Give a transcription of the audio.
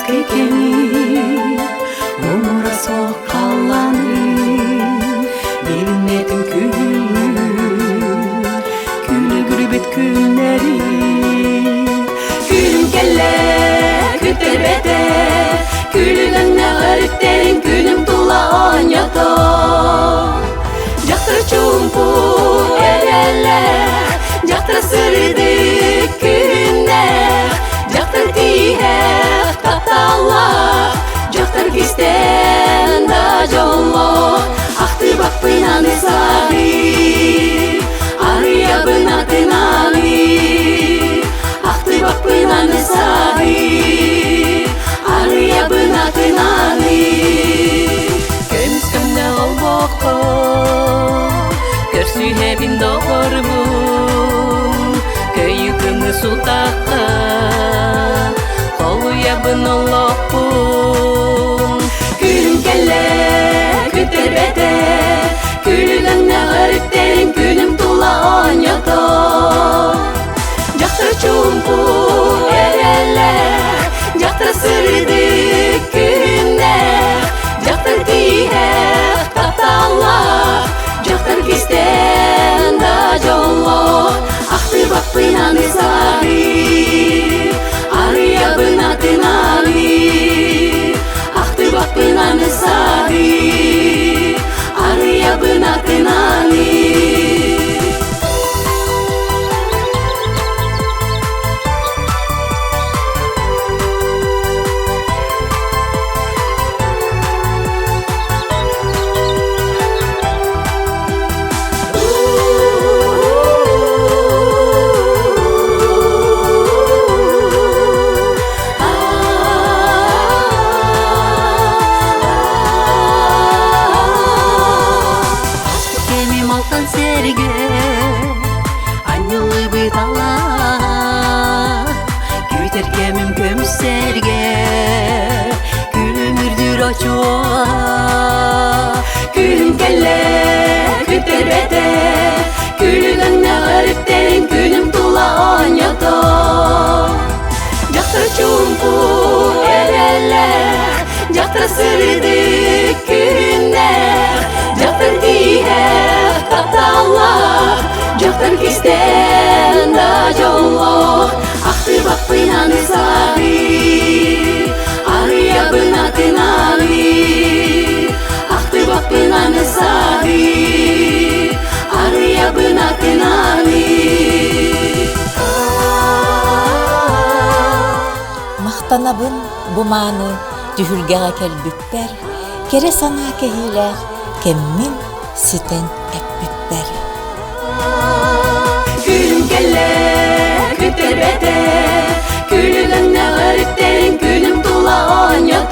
Сааскы кэми муҥура суох халлааны билиммэтим күһүҥҥү күлүгүрбүт күннэри Күнүм кэллэ күттэрбэтэ күлүгүҥҥэ өрүттэрин күнүм тула оонньото Дьахтар чуумпу эрэллээх дьахтар сырдык күннээх дьахтар тииһэх тапталлаах дьахтар кистээн да дьоллоох ахтыбаппын аны саҕыы арыйабын атын аны ахтыбаппын аны саҕыы арыйабын атын аны Көмүс көмнө олбоххо көрсүһэбин доҕорбун көйүкүмү сутахха холуйабын олохпун Күнүм кэллэ күттэрбэтэ күлүгүҥҥэ өрүттэрин күнүм тула оонньото Дьахтар чуумпу эрэллээх дьахтар сырдык күннээх дьахтар тииһэх тапталлаах дьахтар кистээн да дьоллоох ахтыбаппын аны саҕыы арыйабын атын аны ахтыбаппын аны саҕыы арыйабын атын аны. Кэмим алтан сэргэ анньыллыбыт алаа күүтэр кэмим көмүс сэргэ күлүмүрдүүр очуола Күнүм кэллэ күттэрбэтэ күлүгүҥҥэ өрүттэрин күнүм тула оонньото Дьахтар чуумпу эрэллээх дьахтар сырдык күннээх дьахтар тииһэх тапталлаах дьахтар кистээн да дьоллоох ахтыбаппын аны саҕыы арыйабын атын аны ахтыбаппын аны саҕыы арыйабын атын аны. Махтанабын бу мааны түһүлгэҕэ кэлбиппэр, кэрэ санаа кэһиилээх кэммин ситэн эппиппэр. Күнүм кэллэ, күттэрбэтэ, күлүгүҥҥэ өрүттэрин күнүм тула оонньото.